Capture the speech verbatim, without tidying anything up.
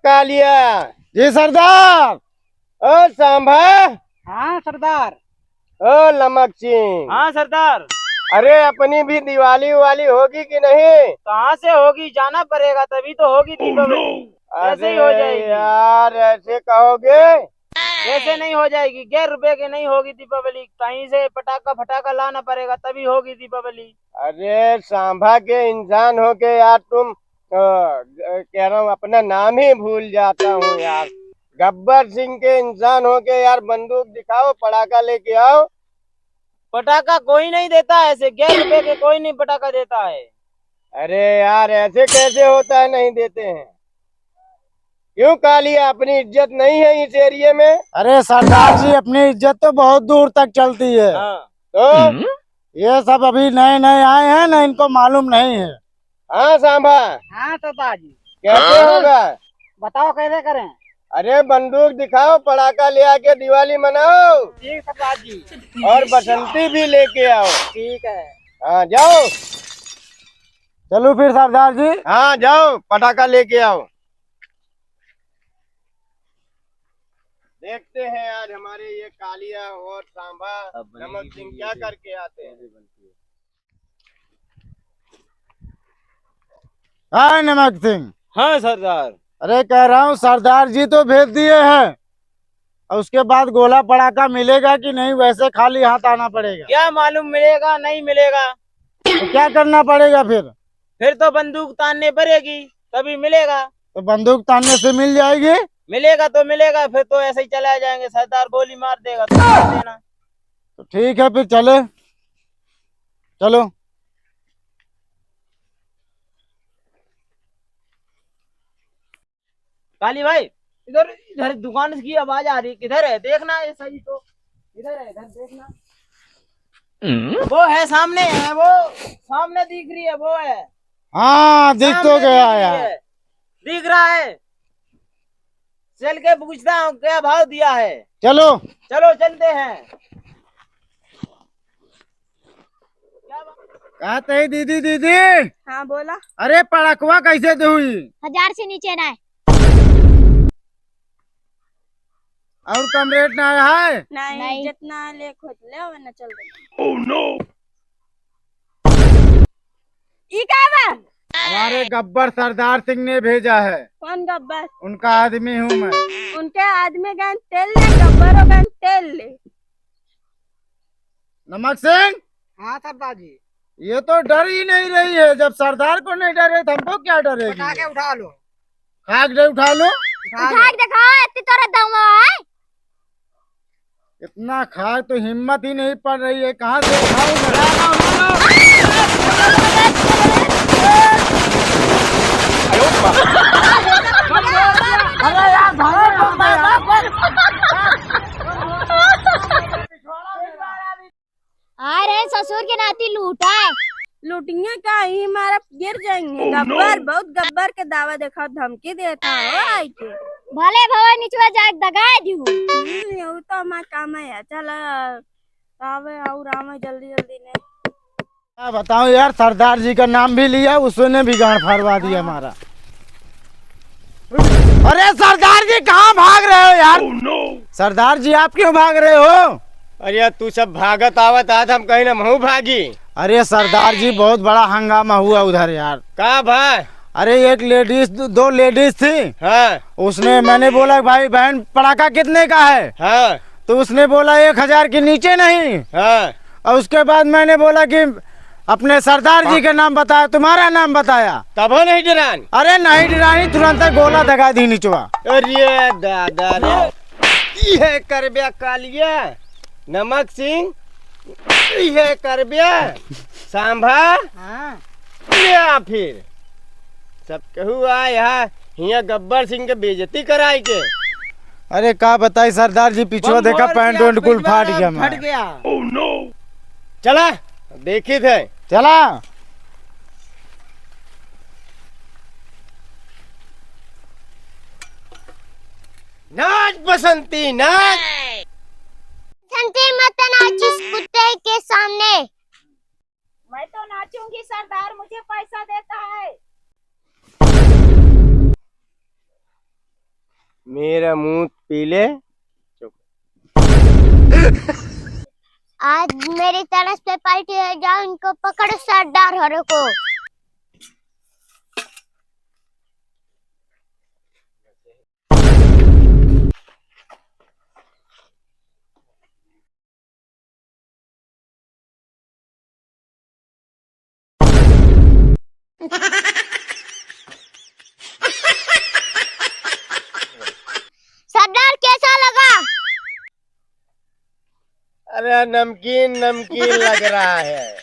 कालिया। जी सरदार। ओ सांभा। हाँ सरदार। ओ नमक सिंह। हाँ सरदार। अरे, अपनी भी दिवाली उवाली होगी कि नहीं? कहाँ से होगी, जाना पड़ेगा, तभी तो होगी दीपावली। कैसे ही हो अरे जाएगी? यार, ऐसे कहोगे? कैसे नहीं हो जाएगी? ग्यारह रुपए की नहीं होगी दीपावली, कहीं से पटाखा फटाखा लाना पड़ेगा, तभी होगी दीपावली। अरे, सांभा के इंसान हो के यार तुम, अ, कह रहा हूँ, अपना नाम ही भूल जाता हूँ यार। गब्बर सिंह के इंसान हो के यार, बंदूक दिखाओ, पटाखा लेके आओ। पटाखा कोई नहीं देता है ऐसे, ग्यारह रुपए के कोई नहीं पटाखा देता है। अरे यार, ऐसे कैसे होता है, नहीं देते हैं? क्यों कालिया, अपनी इज्जत नहीं है इस एरिया में? अरे सरदार जी, अपनी इज्जत तो बहुत दूर तक चलती है। हाँ। तो? हम्म? ये सब अभी नए नए आए हैं ना, इनको मालूम नहीं है। हाँ सांभा। हाँ सरदार जी। कैसे होगा? बताओ कैसे करें? अरे बंदूक दिखाओ, पटाखा ले आके दिवाली मनाओ। ठीक सरदार जी। और बसंती भी लेके आओ। ठीक है। हाँ जाओ। चलो फिर सरदार जी। हाँ जाओ, पटाखा लेके आओ। देखते हैं आज हमारे ये कालिया और सांभा नमक सिंह क्या करके आते हैं। हाँ नमक सिंह। हाँ सरदार। अरे कह रहा हूँ, सरदार जी तो भेज दिए हैं, और उसके बाद गोला पड़ाका मिलेगा कि नहीं, वैसे खाली हाथ आना पड़ेगा। क्या मालूम मिलेगा नहीं मिलेगा। तो क्या करना पड़ेगा फिर? फिर तो बंदूक तानने पड़ेगी, तभी मिलेगा। तो बंदूक तानने से मिल जाएगी? मिलेगा तो मिलेगा, फिर तो ऐसे ही चला जाएंगे, सरदार गोली मार देगा तो मार देना। तो ठीक है फिर चले, चलो। काली भाई, इधर, इधर दुकान की आवाज आ रही, किधर है? देखना ये सही तो, इधर है, इधर देखना। वो है सामने, है वो, सामने दिख रही है, वो है। हाँ, दिख तो गया यार। दिख रहा है, चल के पूछता हूँ क्या भाव दिया है। चलो। चलो चलते हैं। कहत ही दीदी, दीदी। हाँ बोला। अरे पड़कवा कैसे देहुई? हजार से नीचे ना है। और कम रेट ना है? नहीं, नहीं। जितना ले खुद ले, वरना चल दे। Oh no! ई का बा? हमारे गब्बर सरदार सिंह ने भेजा है। कौन गब्बर? उनका आदमी हूँ मैं। उनके आदमी गन तेल ले, गब्बरो गन तेल ले। नमक सिंह। हाँ सरदार जी। ये तो डर ही नहीं रही है, जब सरदार को नहीं डरे तो हमको क्या डरेगी? पटाखे उठा लो। खाक दे उठा लो। उठा के दिखाओ, इतनी तोरे दम है। इतना खाक तो हिम्मत ही नहीं पड़ रही है, कहाँ से उठाऊं मैं? अरे यार, भागो तुम। आ रहे ससुर के नाती लूटा है। लूटिए का, ई मारा गिर जाएंगे। Oh, गब्बर, no। बहुत गब्बर के दावा देखा, धमकी देता हो आई के। भले भवा निचवा जाके दगा दियो। हम्म, यहू तो हमार काम है। चल, आवे और आवे जल्दी जल्दी ने। क्या बताऊं यार, सरदार जी का नाम भी लिया, उसने भी गांड फाड़वा दिया हमारा। अरे सरदार जी, कहाँ भाग रहे हो यार? Oh, no! सरदार जी, आप क्यों भाग रहे हो? अरे यार, तू सब भागत आवत, आज हम कहीं ना महू भागी। अरे सरदार जी, बहुत बड़ा हंगामा हुआ उधर यार। का भाई? अरे एक लेडीज, दो लेडीज थी। हाँ। उसने, मैंने बोला, "भाई बहन, पड़ाका कितने का है?" हाँ। तो उसने बोला, "एक हजार के नीचे नहीं।" हाँ। और उसके बाद मैंने बोला कि अपने सरदार जी का नाम बताया, तुम्हारा नाम बताया। तबो नहीं डरान? अरे नहीं डरानी, तुरंत गोला दगा दी निचवा। अरे दादा रे, ई है करब्या कालिया, नमक सिंह, ई है करब्या सांभा। हाँ। या फिर सब केहू आ यहाँ हियाँ गब्बर सिंह के बेइज्जती कराई के। अरे का बताई सरदार जी, पिछुआ देखा, पैंट वैंट कुल फाट गया हमारा। फट गया। Oh no! चला, देखी थे। चला। नाच बसंती, नाच। बसंती मत नाचिस कुत्ते के सामने। मैं तो नाचूंगी सरदार, मुझे पैसा देता है। मेरा मुंह पी ले। आज मेरी तरफ से पार्टी है, जाओ इनको पकड़ो सरदार हरो को। सरदार, कैसा लगा? अरे, नमकीन नमकीन लग रहा है।